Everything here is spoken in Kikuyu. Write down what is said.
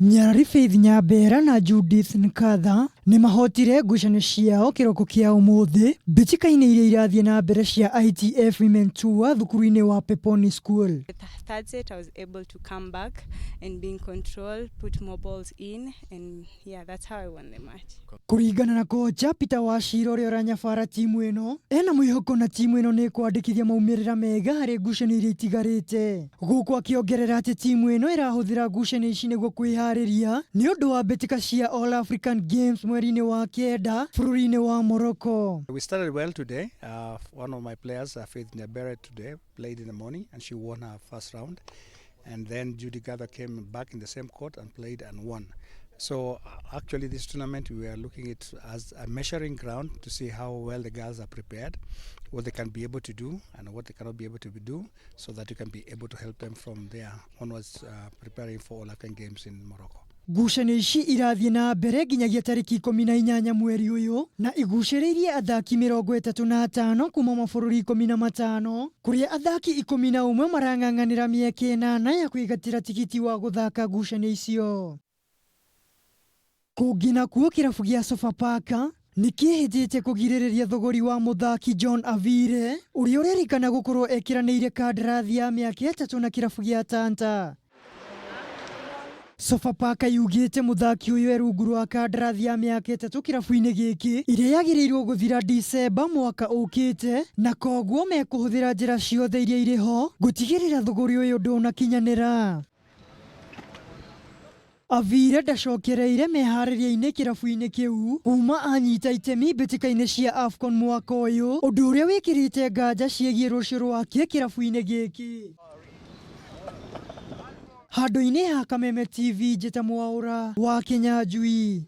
Nyarari Faith Nyabera na Judith Nkatha nĩ mahotire ngucanio ciao kĩroko kĩa ũmũthĩ mbĩtĩka-inĩ iria irathiĩ na mbere cia ITF Women Tour thukuru-inĩ wa Peponi School. The third set, I was able to come back and be in control, put more balls in, and yeah, that's how I won the match. Kũringana na kocha Peter Wachira ũrĩa ũranyabara timu ĩno, ena mwĩhoko na timu ĩno nĩ ĩkwandĩkithia maumĩrĩra mega harĩ ngucanio iria itigarĩte. Gũkũ akĩongerera atĩ timu ĩno ĩrahũthĩra ngucanio ici nĩguo kwĩharĩria nĩ ũndũ wa mbĩtĩka cia All African Games mweri-inĩ wa kenda bũrũri-inĩ wa Morocco. We started well today. One of my players, Faith Nyabere, today played in the morning and she won her first round. And then Judy Gather came back in the same court and played and won. So actually this tournament we are looking at as a measuring ground to see how well the girls are prepared, what they can be able to do and what they cannot be able to do, so that you can be able to help them from there onwards preparing for All African Games in Morocco. Ngucanio ici irathiĩ na mbere nginyagia tarĩki 18 mweri ũyũ na igucĩrĩirie athaki 35 kuma mabũrũri 15 kũrĩa athaki 11 marang'ang'anĩra mĩeke 8 ya kwĩgatĩra tigiti wa gũthaka ngucanio icio. Kũngĩ nakuo kĩrabu gĩa Sofapaka nĩkĩhĩtĩte kũgirĩrĩria thogori wa mũthaki John Avire ũrĩa ũrerĩkana gũkorwo ekĩranĩire kandarathi ya mĩaka 3 na kĩrabu gĩa Tanta. Sofapaka yugĩte mũthaki ũyũ e rungu rwa kandarathi ya mĩaka 3 kĩrabu-inĩ gĩkĩ ĩrĩa yagĩrĩirwo gũthira Dicemba mwaka ũkĩte na koguo mekũhũthĩra njĩra ciothe iria irĩ ho gũtigĩrĩra thogori ũyũ ndũnakinyanĩra. Avire ndacokereire meharĩria-inĩ kĩrabu-inĩ kĩu kuma anyita itemi mbĩtĩka-inĩ cia AFCON mwaka ũyũ ũndũ ũrĩa wĩkĩrĩte nganja ciĩgiĩ rũciũ rwake kĩrabu-inĩ gĩkĩ. Handũ-inĩ ha Kameme TV njĩta Mwaũra wa Kĩnyanjui.